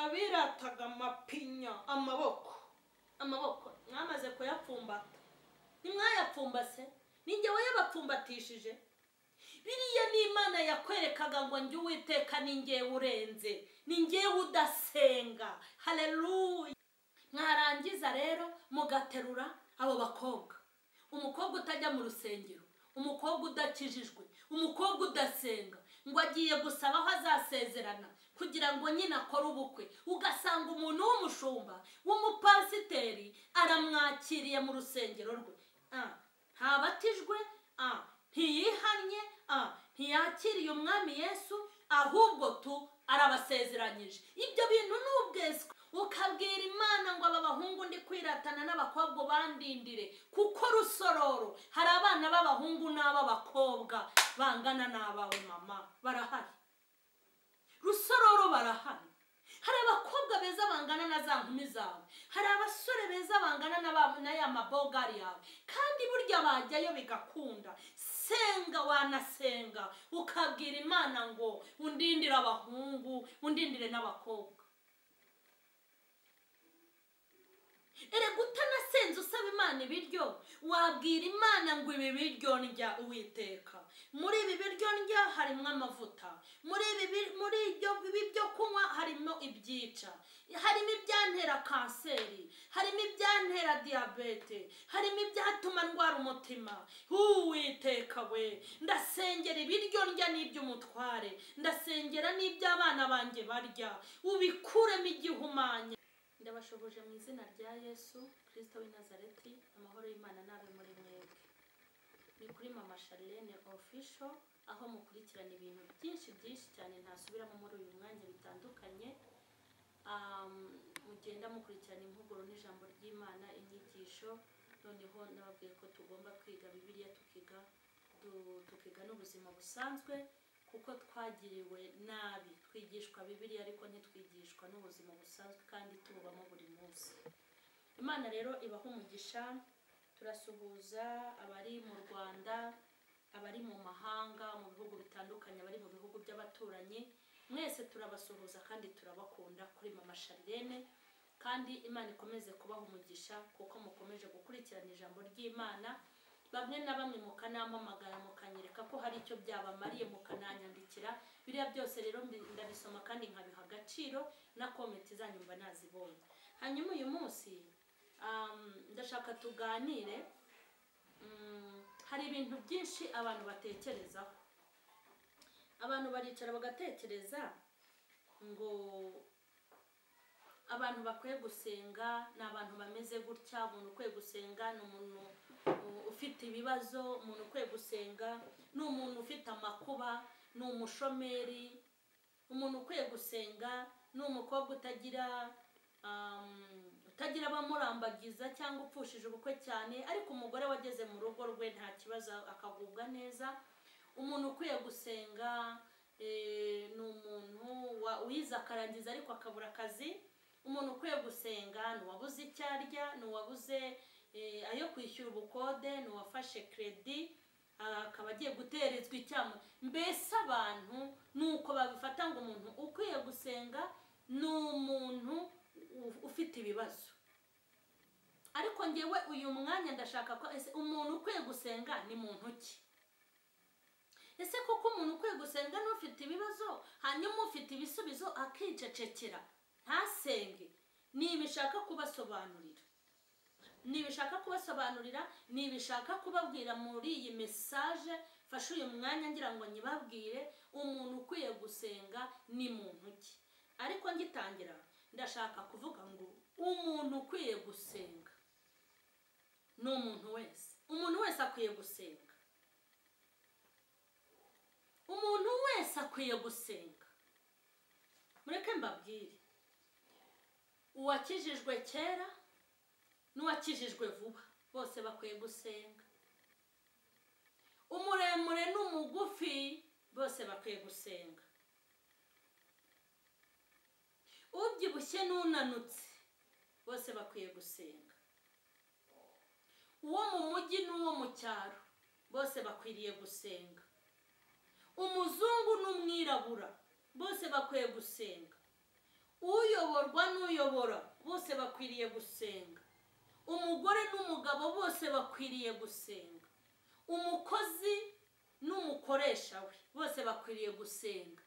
Abirataga amapinya, amaboko, amaboko mwamaze kuyapfumbata. Ntimwayapfumbase, ninjye wayabapfumbatishije. Biriya ni Imana yakwerekaga ngo njye Uwiteka ni njyewe urenze, ni njyewe udasenga. Haleluya. Mwarangiza rero mugaterura abo bakobwa. Umukobwa utajya mu rusengero, umukobwa udakijijwe, umukobwa udasenga, ngo agiye gusaba aho azasezerana kugira ngo nyine akore ubukwe. Ugasanga umuntu w'umushumba w'umupasiteri aramwakiriye mu rusengero rwe, ntabatijwe, ntiyihannye, ntiyakiriye umwami Yesu, ahubwo tu arabasezeranyije. Ibyo bintu ni ubweswa. Ukabwira Imana ngo aba bahungu ndi kwiratana n'abakobwa bandindire, kuko Rusororo hari abana b'abahungu n'ab'abakobwa bangana n'abawe mama, barahari. Rusororo barahari. Hari abakobwa beza bangana na za nkumi zawe, hari abasore beza bangana na ya mabogari yawe, kandi burya bajyayo bigakunda. Senga, wanasenga ukabwira Imana ngo undindire abahungu, undindire n'abakobwa. Erega utanasenze usaba Imana ibiryo, wabwira Imana ngo ibi biryo ndya Uwiteka, muri ibi biryo ndya harimo amavuta, muri ibi byo kunywa harimo ibyica, harimo ibyantera kanseri, harimo ibyantera diyabete, harimo ibyatuma ndwara umutima. Uwiteka we, ndasengera ibiryo ndya n'iby'umutware, ndasengera n'iby'abana banjye barya, ubikuremo igihumanya. Ndabashoboje mu izina rya Yesu Kristo w'i Nazareti, amahoro y'Imana nabe muri mwebwe. Ni kuri Mama Charlene Official, aho mukurikirana ibintu byinshi byinshi cyane ntasubiramo muri uyu mwanya bitandukanye. Mugenda mukurikirana impuguro n'ijambo ry'Imana, inyigisho. Noneho nababwiye ko tugomba kwiga Bibiliya, tukiga n'ubuzima busanzwe, kuko twagiriwe nabi. Twigishwa Bibiliya ariko ntitwigishwa n'ubuzima busanzwe kandi tubamo buri munsi. Imana rero ibaha umugisha. Turasuhuza abari mu Rwanda, abari mu mahanga, mu bihugu bitandukanye, abari mu bihugu by'abaturanyi, mwese turabasuhuza kandi turabakunda kuri Mama Charlene. Kandi Imana ikomeze kubaha umugisha kuko mukomeje gukurikirana ijambo ry'Imana. Bamwe na bamwe mukanampamagara mukanyereka ko hari icyo byabamariye, mukananyandikira. Biriya byose rero ndabisoma kandi nkabiha agaciro, na komenti zanyu mba nazibonye. Hanyuma uyu munsi ndashaka tuganire. Hari ibintu byinshi abantu batekerezaho. Abantu baricara bagatekereza ngo abantu bakwiye gusenga ni abantu bameze gutya, umuntu ukwiye gusenga ni umuntu ufite ibibazo, umuntu ukwiye gusenga ni umuntu ufite amakuba, ni umushomeri, umuntu ukwiye gusenga ni umukobwa utagira abamurambagiza cyangwa upfushije ubukwe cyane, ariko umugore wageze mu rugo rwe nta kibazo akagubwa neza. Umuntu ukwiye gusenga ni umuntu wize akarangiza ariko akabura akazi. Umuntu ukwiye gusenga ni uwabuze icyo arya, ni uwabuze ayo kwishyura ubukode, ni uwafashe kredi akaba agiye guterezwa icyamo. Mbese abantu nuko babifata ngo umuntu ukwiye gusenga ni umuntu ufite ibibazo. Ariko ngewe uyu mwanya ndashaka ko ese umuntu ukwiye gusenga ni muntu ki? Ese koko umuntu ukwiye gusenga n'ufite ibibazo, hanyuma ufite ibisubizo akicecekera ntasenge? Nibishaka kubasobanurira, nibishaka kubasobanurira, nibishaka kubabwira muri iyi message. Fashe uyu mwanya ngira ngo nyibabwire umuntu ukwiye gusenga ni muntu ki. Ariko ngitangira ndashaka kuvuga ngo umuntu ukwiye gusenga ni umuntu wese. Umuntu wese akwiye gusenga. Umuntu wese akwiye gusenga. Mureke mbabwire, uwakijijwe kera n'uwakijijwe vuba bose bakwiye gusenga. Umuremure n'umugufi bose bakwiye gusenga. Ubyibushye n'unanutse bose bakwiye gusenga. Uwo mu mujyi n'uwo mu cyaro bose bakwiriye gusenga. Umuzungu n'umwirabura bose bakwiye gusenga. Uyoborwa n'uyobora bose bakwiriye gusenga. Umugore n'umugabo bose bakwiriye gusenga. Umukozi n'umukoresha we bose bakwiriye gusenga.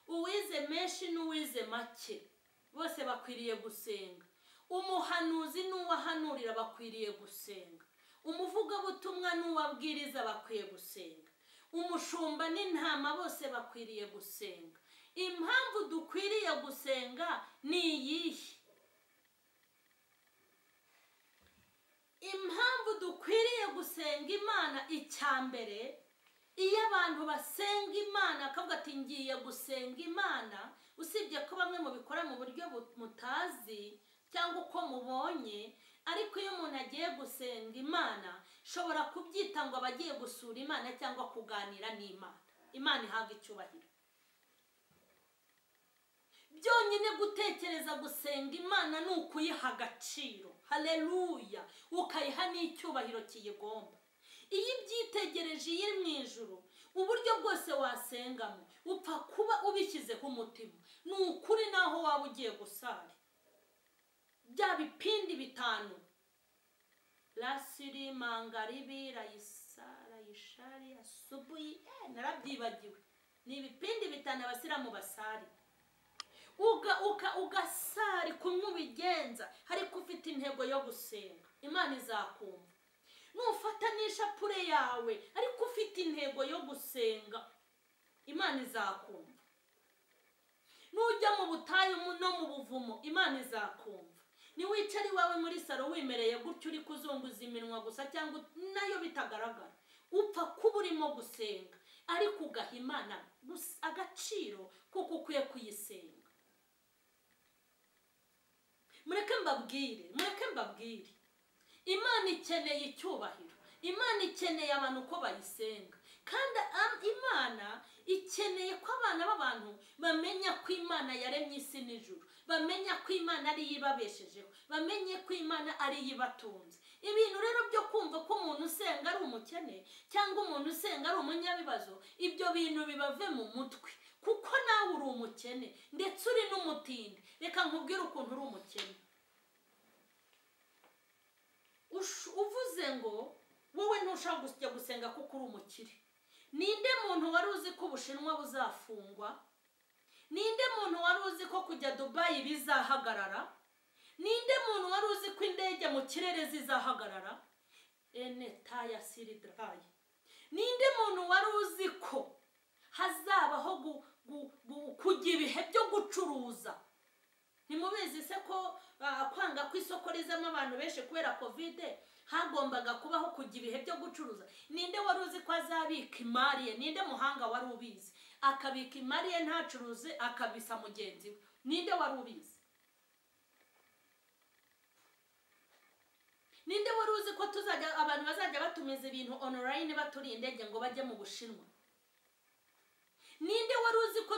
Uwize menshi n'uwize make bose bakwiriye gusenga. Umuhanuzi n'uwahanurira bakwiriye gusenga. Umuvugabutumwa n'uwabwiriza bakwiye gusenga. Umushumba n'intama bose bakwiriye gusenga. Impamvu dukwiriye gusenga ni iyihe? Impamvu dukwiriye gusenga Imana, icya mbere, iyo abantu basenga Imana akavuga ati ngiye gusenga Imana, usibye ko bamwe mubikora mu buryo mutazi cyangwa uko mubonye, ariko iyo umuntu agiye gusenga Imana shobora kubyita ngo abagiye gusura Imana cyangwa kuganira n'Imana. Imana ihabwa icyubahiro. Byonyine gutekereza gusenga Imana ni ukuyiha agaciro. Haleluya! Ukayiha n'icyubahiro kiyigomba. Iyo ibyitegereje iri mu ijuru, uburyo bwose wasengamo upfa kuba ubishyizeho umutima. Ni ukuri naho waba ugiye gusara bya bipindi bitanu, lasiri mangaribi rayisa rayishari asubuyi, narabyibagiwe, ni ibipindi bitanu abasiramu basari. Ugasari kumwe ubigenza ariko ufite intego yo gusenga, Imana izakumva. Nufata n'ishapure yawe ariko ufite intego yo gusenga, Imana izakumva. Nujya mu butayu no mu buvumo, Imana izakumva. Niwicara iwawe muri saro wimereye gutyo uri kuzunguza iminwa gusa cyangwa nayo bitagaragara, upfa kuba urimo gusenga ariko ugaha Imana agaciro kuko ukwiye kuyisenga. Mureke mbabwire, mureke mbabwire, Imana ikeneye icyubahiro. Imana ikeneye abantu ko bayisenga. Kandi Imana ikeneye ko abana b'abantu bamenya ko Imana yaremye isi n'ijuru, bamenya ko Imana ari yibabeshejeho, bamenye ko Imana ari yibatunze. Ibintu rero byo kumva ko umuntu usenga ari umukene cyangwa umuntu usenga ari umunyabibazo, ibyo bintu bibave mu mutwe, kuko nawe uri umukene ndetse uri n'umutindi. Reka nkubwire ukuntu uri umukene. Uvuze ngo wowe ntushaka kujya gusenga kuko uri umukire. Ninde muntu wari uzi ko Ubushinwa buzafungwa? Ninde muntu wari uzi ko kujya Dubai bizahagarara? Ninde muntu wari uzi ko indege mu kirere zizahagarara? Enetaya siridrayi. Ninde muntu wari uzi ko hazabaho kujya ibihe byo gucuruza? Ntimubizi se ko kwanga ku isoko rizamo abantu benshi kubera Covid hagombaga kubaho kujya ibihe byo gucuruza? Ninde wari uzi ko azabika imari ye? Ninde muhanga wari ubizi akabika imari ye ntacuruze akabisa mugenzi we? Ninde wari ubizi? Ninde wari uzi ko tuzajya abantu bazajya batumiza ibintu online baturiye indege ngo bajye mu Bushinwa? Ninde wari uzi ko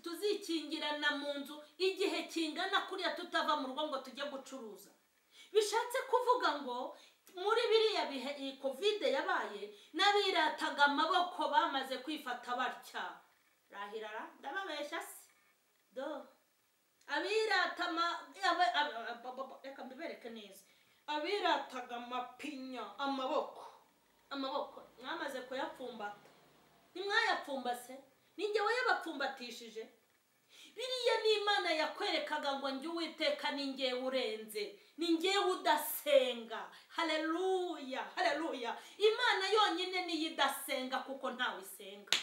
tuzikingirana mu nzu igihe kingana kuriya tutava mu rugo ngo tujye gucuruza? Bishatse kuvuga ngo muri biriya bihe iyi Covid yabaye, n'abirataga amaboko bamaze kwifata batya. Rahirara ndababeshya se do abirata reka mbibereke neza, abirataga amapinya amaboko mwamaze kuyapfumbata. Ntimwayapfumbase, ninjye wayabapfumbatishije. Biriya ni Imana yakwerekaga ngo njye Uwiteka ni njyewe urenze, ni njyewe udasenga. Haleluya, haleluya. Imana yonyine niyo idasenga kuko ntawe isenga.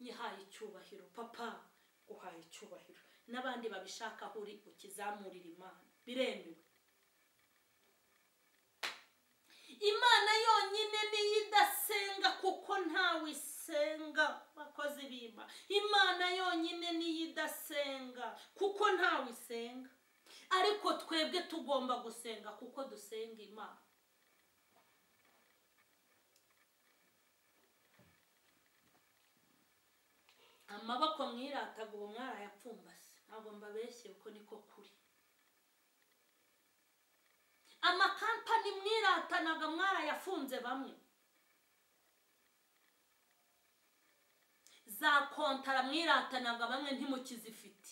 Nyihaye icyubahiro papa, uhaye icyubahiro. N'abandi babishaka aho uri ukizamurira Imana, biremewe. Imana yonyine niyo idasenga kuko ntawe isenga. Bakozi b'Imana, Imana yonyine niyo idasenga kuko ntawe isenga. Ariko twebwe tugomba gusenga kuko dusenga Imana. Amaboko mwirataga ubu mwarayapfumbase, ntabwo mbabeshye uko niko kuri. Amakampani mwiratanaga mwarayafunze bamwe, za kontara mwiratanaga bamwe ntimukizifite.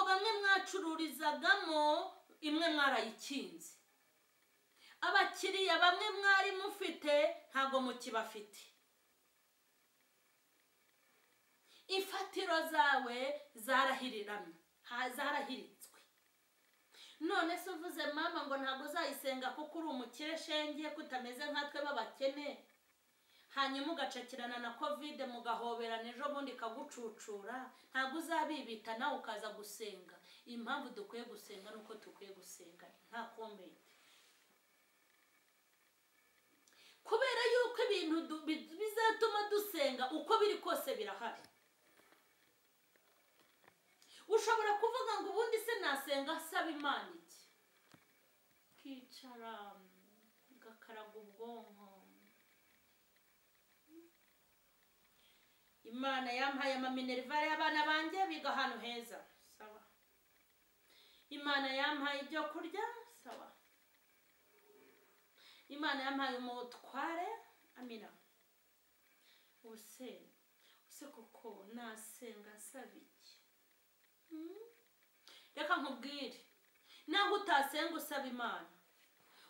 bamwe mwacururizagamo imwe mwarayikinze, abakiriya bamwe mwari mufite ntago mukibafite. Imfatiro zawe zarahiriramye, zarahiritswe. None se uvuze mama ngo ntago uzayisenga kuko uri umukire shenge, kutameze nkatwe b'abakene, hanyuma ugacakirana na covid mugahoberana ejo bundi kagucucura, ntago uzabibita nawe ukaza gusenga. Impamvu dukwiye gusenga nuko dukwiye gusenga nta comment, kubera yuko ibintu bizatuma dusenga uko biri kose birahari. Ushobora kuvuga ngo ubundi se nasenga asaba Imana iki? Kicara gakaraga ubwonko. Imana yampaye amaminerivare y'abana banjye biga ahantu heza, sawa. Imana yampaye ibyo kurya, sawa. Imana yampaye umutware, amina. Use koko nasenga nsaba iki? Reka nkubwire, naho utasenga usaba Imana,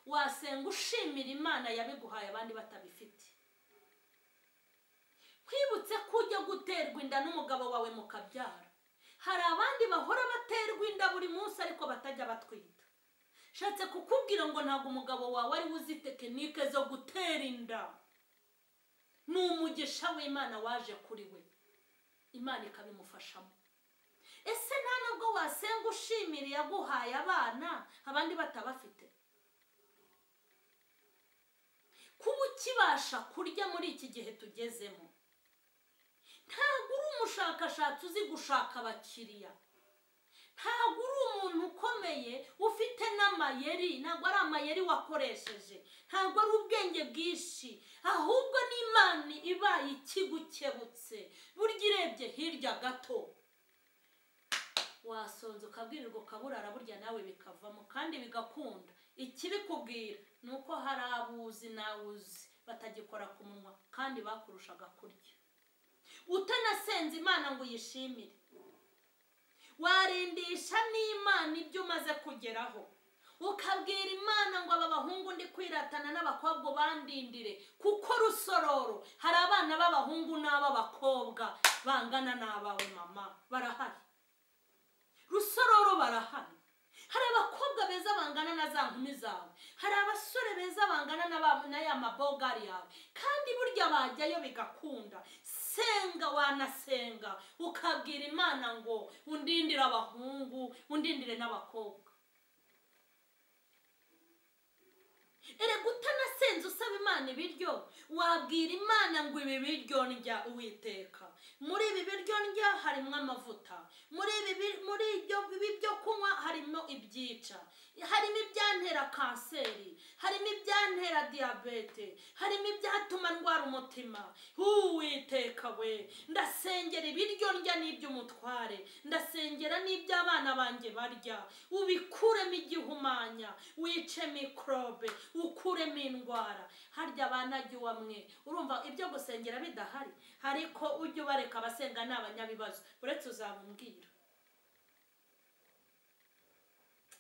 wasenga ushimira Imana yabiguhaye abandi batabifite. Kwibutse kujya guterwa inda n'umugabo wawe mukabyara. Hari abandi bahora baterwa inda buri munsi ariko batajya batwita. Shatse kukubwira ngo ntabwo umugabo wawe ari uzi tekinike zo gutera inda. Ni umugisha w'Imana waje kuri we, Imana ikabimufashamo. Ese nta nubwo wasenga ushimira yaguhaye abana abandi batabafite? Kuba ukibasha kurya muri iki gihe tugezemo, ntabwo uri umushakashatsi uzi gushaka abakiriya, ntabwo uri umuntu ukomeye ufite n'amayeri, ntabwo ari amayeri wakoresheje, ntabwo ari ubwenge bwinshi, ahubwo n'Imana ibaye ikigukebutse. Burya urebye hirya gato wasonza ukabwirirwa ukaburara, burya nawe bikavamo kandi bigakunda. Ikibikubwira ni uko hari abuzi nawuzi batagikora ku munwa kandi bakurushaga kurya. Utanasenze Imana ngo uyishimire, warindisha n'Imana ibyo umaze kugeraho, ukabwira Imana ngo aba bahungu ndi kwiratana n'abakobwa bandindire, kuko Rusororo hari abana b'abahungu n'ab'abakobwa bangana n'abawe mama, barahari. Rusororo barahari. Hari abakobwa beza bangana na za nkumi zawe, hari abasore beza bangana na ya mabogari yawe, kandi burya bajyayo bigakunda. Senga, wanasenga ukabwira Imana ngo undindire abahungu, undindire n'abakobwa. Erega utanasenze usaba Imana ibiryo, wabwira Imana ngo ibi biryo ndya Uwiteka, muri ibi biryo ndya harimo amavuta, muri ibi byo kunywa harimo ibyica, harimo ibyantera kanseri, harimo ibyantera diyabete, harimo ibyatuma ndwara umutima. Uwiteka we, ndasengera ibiryo ndya n'iby'umutware, ndasengera n'iby'abana banjye barya, ubikuremo igihumanya, wice mikorobe, ukuremo indwara. Harya abanagiwa mwe, urumva ibyo gusengera bidahari, ariko ujye ubareka abasenga ni abanyabibazo, uretse uzabumbwira.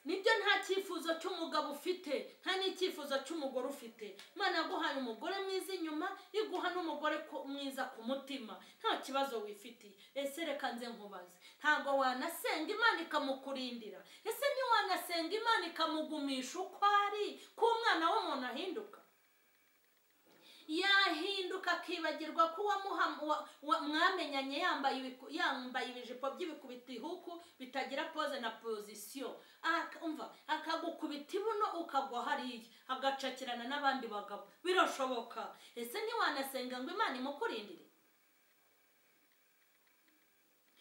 Nibyo, nta cyifuzo cy'umugabo ufite, nta n'icyifuzo cy'umugore ufite. Imana yaguhaye umugore mwiza inyuma, iguha n'umugore mwiza ku mutima, nta kibazo wifitiye. Ese reka nze nkubaze, ntabwo wanasenga Imana ikamukurindira? Ese ntiwanasenga Imana ikamugumisha uko ari, ko umwana w'umuntu ahinduka? Yahinduka akibagirwa ko mwamenyanye yambaye ibijipo by'ibikubita ihuku bitagira pose na position, umva akagukubita ibuno ukagwa hariya, agacakirana n'abandi bagabo. Birashoboka. Ese ntiwanasenga ngo Imana imukurindire?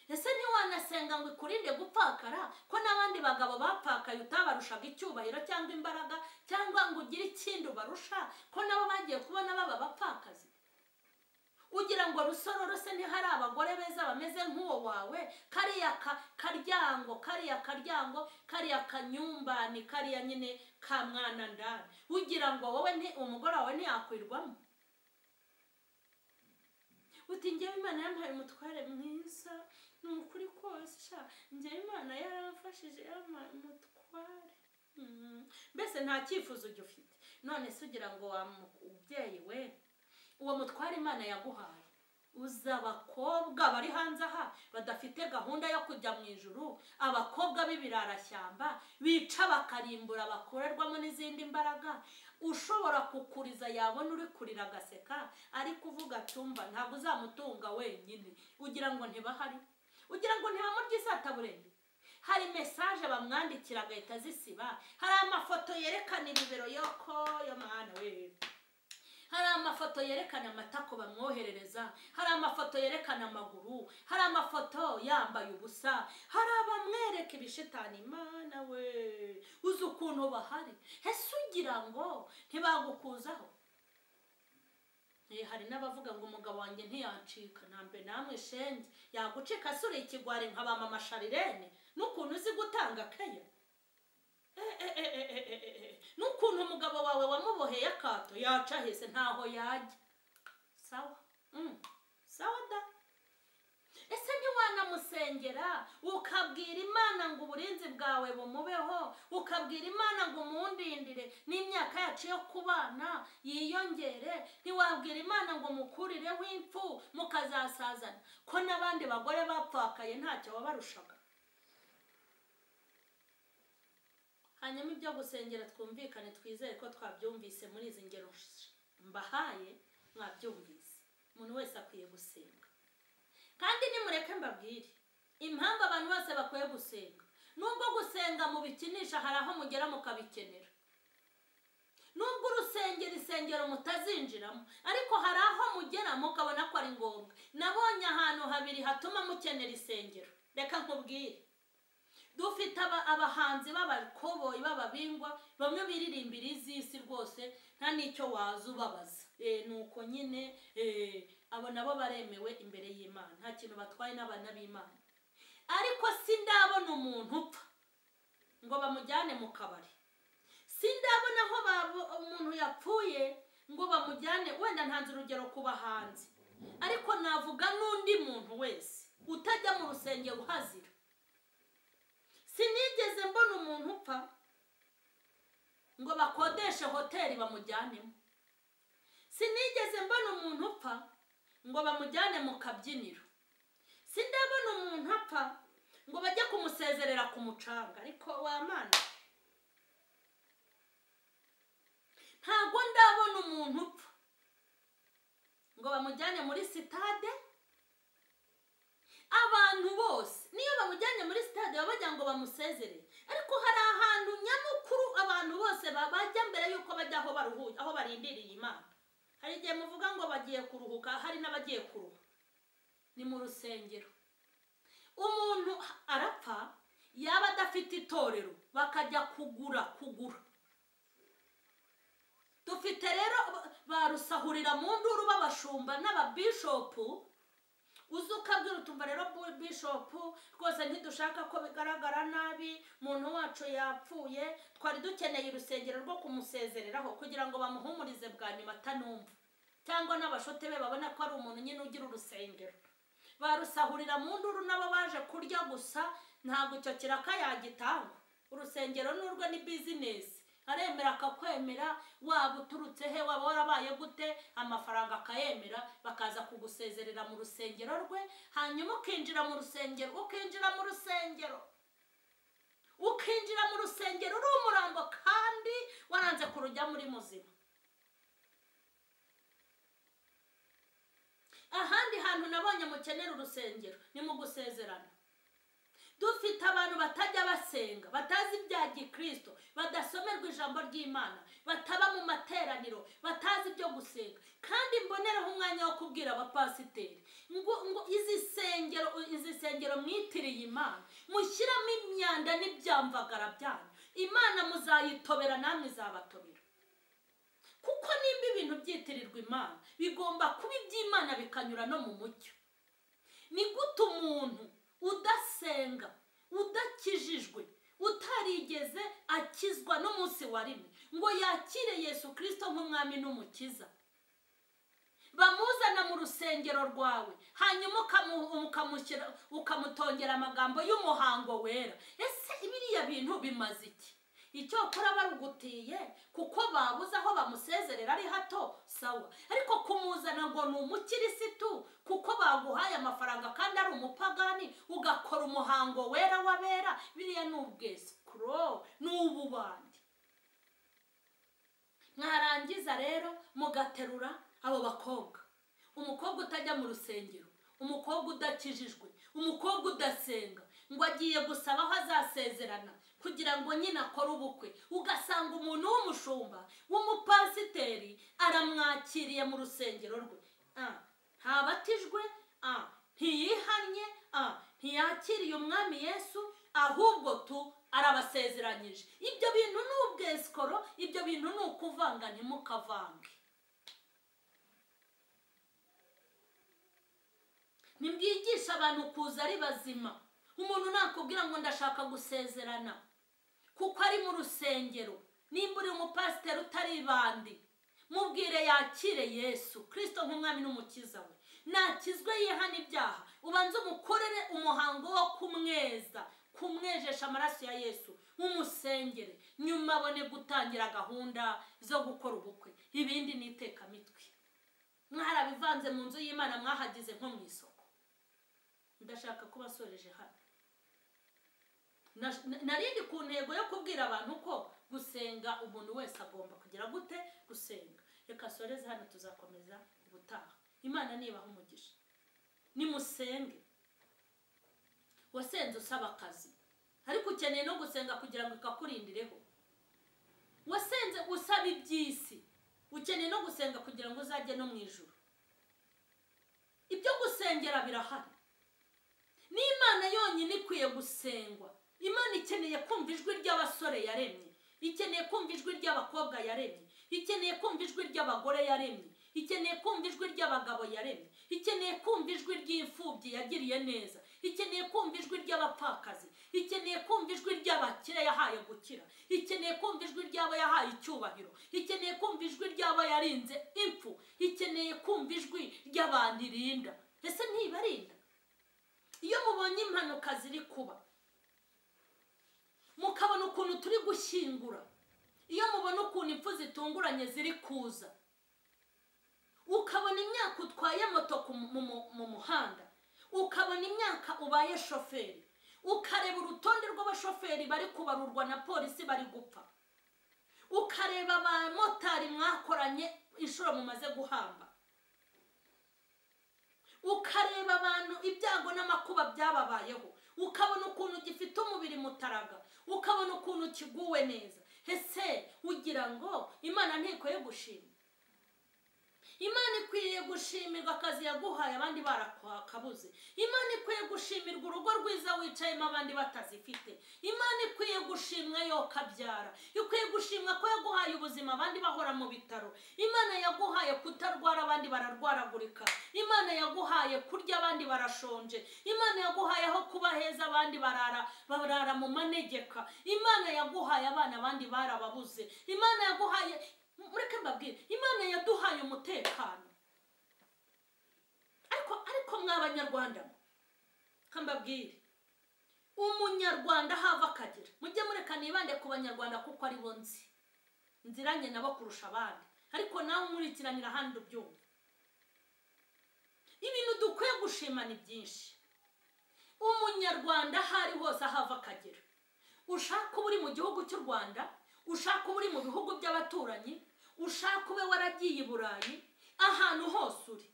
Ese ntiwanasenga ngo ikurinde gupfakara, ko n'abandi bagabo bapfakaye utabarushaga icyubahiro cyangwa imbaraga, cyangwa ngo ugire ikindi ubarusha, ko nabo bagiye kubona baba bapfakazi? Ugira ngo Rusororo se ntihari abagore beza bameze nk'uwo wawe? Kariya karyango, kariya karyango, kariya kanyumbani, kariya nyine ka mwana ndani, ugira ngo wowe umugore wawe ntiyakwirwamo? Uti njyewe Imana yampaye umutware mwiza, ni ukuri kose sha, njyewe Imana yaramfashe. Yamfashije mutware. Mbese nta cyifuzo ugifite. None se ugira ngo wa mubyeyi we, uwo mutware Imana yaguhaye, uza abakobwa bari hanze aha badafite gahunda yo kujya mu ijuru, abakobwa b'ibirarashyamba bica bakarimbura bakorerwamo n'izindi mbaraga, ushobora kukuriza yabona uri kurira agaseka, ariko uvuga atumva ntabwo uzamutunga wenyine. Ugira ngo ntibahari, ugira ngo ntibamurya isataburenge. Hari message bamwandikira agahita azisiba, hari amafoto yerekana ibibero yoko yo mwana we, hari amafoto yerekana amatako bamwoherereza, hari amafoto yerekana amaguru, hari amafoto yambaye ubusa, hari abamwereka ibishitani. Imana we, uzi ukuntu bahari. Ese ugira ngo ntibagukuzaho? Hari n'abavuga ngo umugabo wanjye ntiyancika, nambe namwe shenge yagucika suri ikigwari nka ba mama Sharirene, n'ukuntu uzi gutanga keya, n'ukuntu umugabo wawe wamuboheye akato yaca hese ntaho yajya. Sawa, sawa da. Ese ntiwanamusengera ukabwira Imana ngo uburinzi bwawe bumubeho, ukabwira Imana ngo umundindire n'imyaka yacu yo kubana yiyongere? Ntiwabwira Imana ngo mukurireho impfu mukazasazana, ko n'abandi bagore bapfakaye ntacyo wabarushaga? Hanyuma ibyo gusengera twumvikane, twizere ko twabyumvise muri izi ngero mbahaye, mwabyumvise. Umuntu wese akwiye gusenga. Kandi nimureke mbabwire impamvu abantu bose bakwiye gusenga. Nubwo gusenga mubikinisha, hari aho mugera mukabikenera. Nubwo urusengero isengero mutazinjiramo, ariko hari aho mugera mukabona ko ari ngombwa. Nabonye ahantu habiri hatuma mukenera isengero. Reka nkubwire, dufite abahanzi b'abakoboyi b'ababingwa, bamwe biririmbira iz'isi rwose nta n'icyo waza ubabaza. Nuko nyine abo nabo baremewe imbere y'Imana, nta kintu batwaye n'abana b'Imana. Ariko sindabona umuntu upfa ngo bamujyane mu kabari, sindabona aho umuntu yapfuye ngo bamujyane. Wenda ntanze urugero ku bahanzi, ariko navuga n'undi muntu wese utajya mu rusengero uhazira. Sinigeze mbona umuntu upfa ngo bakodeshe hoteli bamujyanemo, sinigeze mbona umuntu upfa ngo bamujyane mu kabyiniro, sindabona umuntu apfa ngo bajye kumusezerera ku mucanga. Ariko wa Mana, ntabwo ndabona umuntu upfa ngo bamujyane muri sitade. Abantu bose niyo bamujyanye muri sitade baba bagira ngo bamusezere, ariko hari ahantu nyamukuru abantu bose bajya mbere yuko bajya aho baruhuye, aho barindiriye Imana. Hari igihe muvuga ngo bagiye kuruhuka, hari n'abagiye kuruha. Ni mu rusengero. Umuntu arapfa yaba adafite itorero bakajya kugura. Dufite rero barusahurira mu nduru b'abashumba n'ababishopu. Uzi ukabwira utumva rero bishopu rwose ntidushaka ko bigaragara nabi, umuntu wacu yapfuye, twari dukeneye urusengero rwo kumusezereraho kugira ngo bamuhumurize bwa nyuma atanumva, cyangwa n'abashote be babona ko ari umuntu nyine ugira urusengero. Barusahurira mu nduru nabo baje kurya gusa, ntabwo icyo kiraka yagitanga. Urusengero n'urwo ni bizinesi, aremera akakwemera, waba uturutse he, waba warabaye gute, amafaranga akayemera, bakaza kugusezerera mu rusengero rwe. Hanyuma ukinjira mu rusengero, ukinjira mu rusengero, ukinjira mu rusengero uri umurambo kandi waranze kurujya muri muzima. Ahandi hantu nabonye mukenera urusengero ni mu gusezerana. Dufite abantu batajya basenga, batazi ibya gikristo, badasomerwa ijambo ry'Imana, bataba mu materaniro, batazi ibyo gusenga. Kandi mbonereho umwanya wo kubwira abapasiteri ngo izi sengero mwitiriye Imana, mushyiramo imyanda n'ibyamvagara byanyu, Imana muzayitobera namwe izabatobera. Kuko nimba ibintu byitirirwa Imana bigomba kuba iby'Imana bikanyura no mu mucyo. Ni gute umuntu udasenga, udakijijwe, utarigeze akizwa n'umunsi wa rimwe ngo yakire Yesu Kristo nk'umwami n'umukiza, bamuzana mu rusengero rwawe, hanyuma ukamutongera amagambo y'umuhango wera? Ese Biriya bintu bimaze iki? Icyokora barugutiye kuko babuze aho bamusezerera ari hato, sawa. Ariko kumuzana ngo ni umukirisitu kuko baguhaye amafaranga kandi ari umupagani, ugakora umuhango wera wabera, biriya ni ubwesikoro, ni ububandi. Mwarangiza rero mugaterura abo bakobwa, umukobwa utajya mu rusengero, umukobwa udakijijwe, umukobwa udasenga, ngo agiye gusaba aho azasezerana kugira ngo nyine akore ubukwe. Ugasanga umuntu w'umushumba w'umupasiteri aramwakiriye mu rusengero rwe, ntabatijwe, ntiyihannye, ntiyakiriye umwami Yesu, ahubwo tu arabasezeranyije. Ibyo bintu ni ubwesikoro, ibyo bintu ni ukuvanga, ntimukavange. Nimwigisha abantu kuza ari bazima. Umuntu nakubwira ngo ndashaka gusezerana kuko ari mu rusengero, nimba uri umupasiteri utari ibandi, mubwire yakire Yesu Kristo nk'umwami n'umukiza we. Nakizwe yihana ibyaha, ubanze umukorere umuhango wo kumweza, kumwejesha amaraso ya Yesu, umusengere, nyuma abone gutangira gahunda zo gukora ubukwe. Ibindi ni itekamitwe. Mwarabivanze mu nzu y'Imana, mwahagize nko mu isoko. Ndashaka kubasoreje hano. Narindi ku ntego yo kubwira abantu ko gusenga umuntu wese agomba kugira gute gusenga. Reka soreze hano, tuzakomeza ubutaha. Imana nibaha umugisha. Nimusenge. Wasenze usaba akazi, ariko ukeneye no gusenga kugira ngo ikakurindireho. Wasenze usaba iby'isi, ukeneye no gusenga kugira ngo uzajye no mu ijuru. Ibyo gusengera birahari. N'Imana yonyine ikwiye gusengwa. Imana ikeneye kumva ijwi ry'abasore yaremye, ikeneye kumva ijwi ry'abakobwa yaremye, ikeneye kumva ijwi ry'abagore yaremye, ikeneye kumva ijwi ry'abagabo yaremye, ikeneye kumva ijwi ry'imfubyi yagiriye neza, ikeneye kumva ijwi ry'abapfakazi, ikeneye kumva ijwi ry'abakire yahaye gukira, ikeneye kumva ijwi ry'abo yahaye icyubahiro, ikeneye kumva ijwi ry'abo yarinze impfu, ikeneye kumva ijwi ry'abantu irinda. Ese ntibarinda? Iyo mubonye impanuka ziri kuba, mukabona ukuntu turi gushyingura, iyo mubona ukuntu impfu zitunguranye ziri kuza, ukabona imyaka utwaye moto mu muhanda, ukabona imyaka ubaye shoferi, ukareba urutonde rw'abashoferi bari kubarurwa na polisi bari gupfa, ukareba abamotari mwakoranye inshuro mumaze guhamba, ukareba abantu ibyago n'amakuba byababayeho, ukabona ukuntu gifite umubiri mutaraga, ukabona ukuntu kiguwe neza. Ese ugira ngo Imana ntikwiye gushima? Imana ikwiye gushimirwa akazi yaguhaye abandi barakabuze. Imana ikwiye gushimirwa urugo rwiza wicayemo abandi batazifite. Imana ikwiye gushimwa yo kabyara. Ikwiye gushimwa ko yaguhaye ubuzima abandi bahora mu bitaro. Imana yaguhaye kutarwara abandi bararwaragurika. Imana yaguhaye kurya abandi barashonje. Imana yaguhaye aho kuba heza abandi barara mu manegeka. Imana yaguhaye abana abandi barababuze. Imana yaguhaye, mureke mbabwire, Imana yaduhaye umutekano. Ariko mw'abanyarwanda, mbabwire, umunyarwanda hava akagera, mujye mureka nibande ku banyarwanda kuko ari bo nzi, nziranye nabo kurusha abandi, ariko nawe umurikiranira ahandi ubyumva. Ibintu dukwiye gushima ni byinshi. Umunyarwanda ahari hose ahava akagera, ushaka uba uri mu gihugu cy'u Rwanda, ushaka uba uri mu bihugu by'abaturanyi, ushaka ube waragiye i Burayi, ahantu hose uri,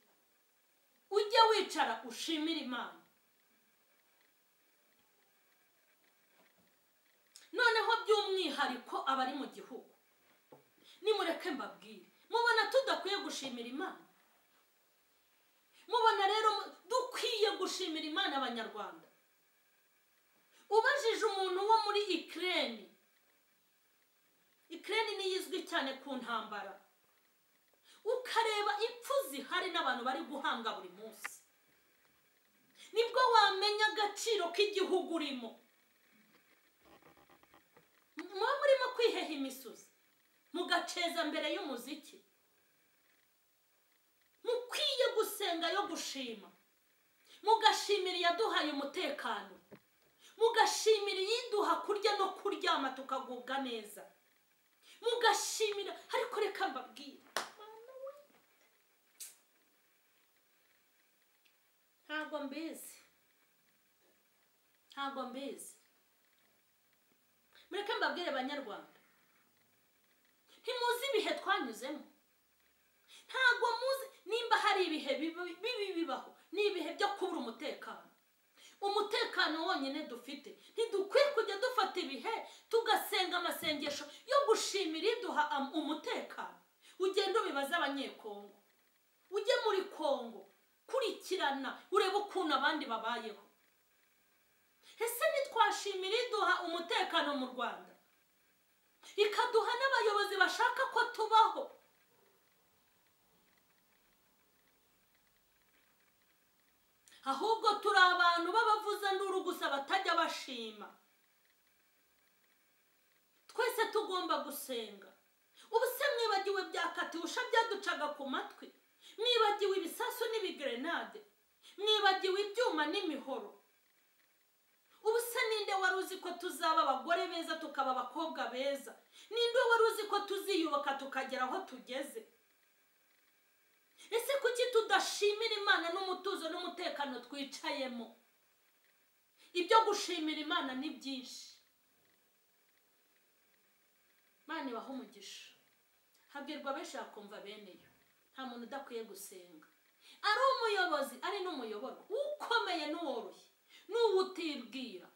ujye wicara ushimire Imana. Noneho by'umwihariko abari mu gihugu, nimureke mbabwire, mubona tudakwiye gushimira Imana? Mubona rero dukwiye gushimira Imana abanyarwanda? Ubajije umuntu wo muri Ukraine, Ukraine niyo izwi cyane ku ntambara, ukareba impfu zihari n'abantu bari guhanga buri munsi, nibwo wamenya agaciro k'igihugu urimo. Muba murimo kwiheha imisozi, mugaceza mbere y'umuziki. Mukwiye gusenga yo gushima, mugashimira iyaduhaye umutekano, mugashimira iyiduha kurya no kunywa. tukaryama tukagubwa neza, mugashimira. Ariko reka mbabwire, ntabwo mbizi, ntabwo mbizi. Mureke mbabwire Banyarwanda, ntimuzi ibihe twanyuzemo, ntabwo muzi nimba hari ibihe bibi bibaho, ni ibihe byo kubura umutekano. Umutekano wonyine dufite, ntidukwiye kujya dufata ibihe tugasenga amasengesho yo gushimira iduha umutekano. Ugenda ubibaza Abanyekongo, ujye muri Kongo, kurikirana urebe ukuntu abandi babayeho. Ese ntitwashimira iduha umutekano mu Rwanda, ikaduha n'abayobozi bashaka ko tubaho? Ahubwo turi abantu b'abavuzanduru gusa batajya bashima. Twese tugomba gusenga. Ubu se mwibagiwe bya Katyusha byaducaga ku matwi? Mwibagiwe ibisasu n'ibigrenade? Mwibagiwe ibyuma n'imihoro? Ubu se ninde wari uzi ko tuzaba abagore beza tukaba abakobwa beza? Ninde wari uzi ko tuziyubaka tukagera aho tugeze? Ese kuki tudashimira Imana n'umutuzo n'umutekano twicayemo? Ibyo gushimira Imana ni byinshi. Imana ibahe umugisha. Habwirwa benshi bakumva beneyo. Nta muntu udakwiye gusenga, ari umuyobozi ari n'umuyoborwa, ukomeye n'uworoshye n'uwutibwira,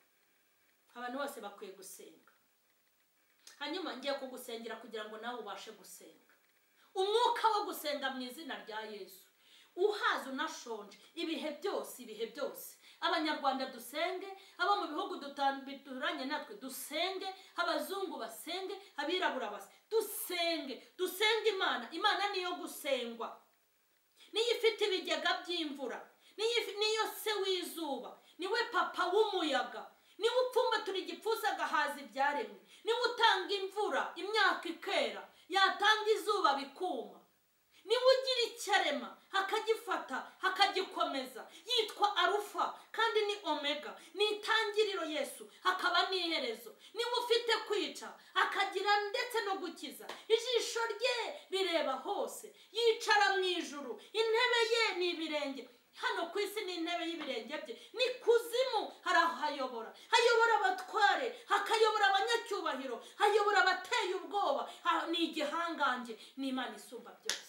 abantu bose bakwiye gusenga. Hanyuma ngiye kugusengera kugira ngo nawe ubashe gusenga. Umwuka wo gusenga mu izina rya Yesu, uhaza unashonje ibihe byose, ibihe byose. Abanyarwanda dusenge, abo mu bihugu bituranye natwe dusenge, abazungu basenge, abirabura basenge, dusenge, dusenge Imana. Imana niyo gusengwa, niyo ifite ibigega by'imvura, niyo se w'izuba, niwe papa w'umuyaga, niwe upfumbatura igipfuza agahaza ibyaremwe, niwe utanga imvura imyaka ikera, yatanga izuba bikuma, niwe ugira icyarema akagifata akagikomeza. Yitwa Arufa kandi ni Omega, ni itangiriro Yesu akaba n'iherezo. Niwe ufite kwica akagira ndetse no gukiza. Ijisho rye rireba hose, yicara mu ijuru, intebe ye ni ibirenge. Hano ku isi ni intebe y'ibirenge bye, ni kuzimu harahayobora. Hayobora abatware, hakayobora abanyacyubahiro, hayobora abateye ubwoba. Ni igihangange, ni Imana isumba byose.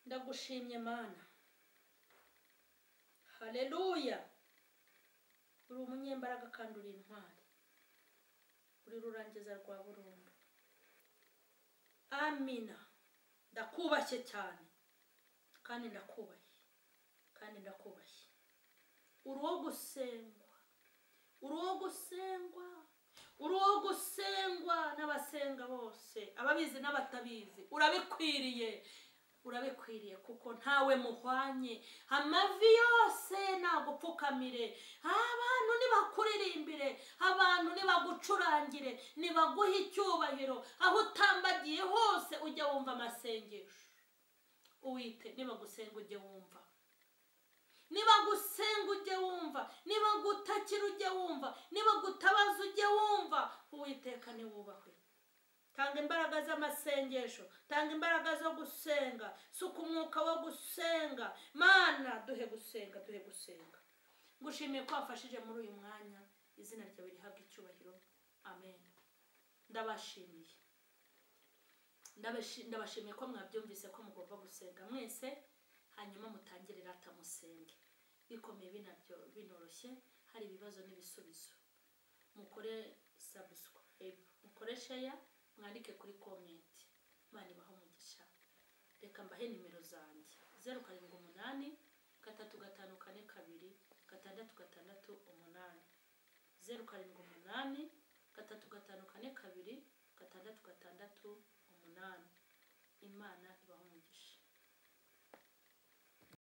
Ndagushimye Mana, haleluya. Uri umunyembaraga kandi uri intwari, uri rurangiza rwa burundu. Amina. Ndakubashye cyane kandi ndakubashye kandi ndakubashye. Uri uwo gusengwa, uri uwo gusengwa, uri uwo gusengwa n'abasenga bose, ababizi n'abatabizi. Urabikwiriye, urabikwiriye kuko ntawe muhwanye. Amavi yose nagupfukamire, abantu nibakuririmbire, abantu nibagucurangire, nibaguhe icyubahiro. Aho utambagiye hose ujye wumva amasengesho. Uwite nibagusenga ujye wumva, nibagusenga ujye wumva, nibagutakira ujye wumva, nibagutabaza ujye wumva. Uwiteka niwubahwe. Tanga imbaraga z'amasengesho, tanga imbaraga zo gusenga, suka umwuka wo gusenga. Mana duhe gusenga, duhe gusenga. Ngushimiye ko wafashije muri uyu mwanya, izina ryawe rihabwe icyubahiro. Amen. Ndabashimiye, ndabashimiye ko mwabyumvise ko mugomba gusenga mwese. Hanyuma mutangire rata musenge, bikomeye binabyo binoroshye, hari ibibazo n'ibisubizo. Mukore subscribe, mukore share, mwandike kuri comment. Imana ibahe umugisha. Reka mbahe nimero zanjye: 0 7 8 3 5 4 2 6 6 8, 0 7 8 3 5 4 2 6 6 8. Imana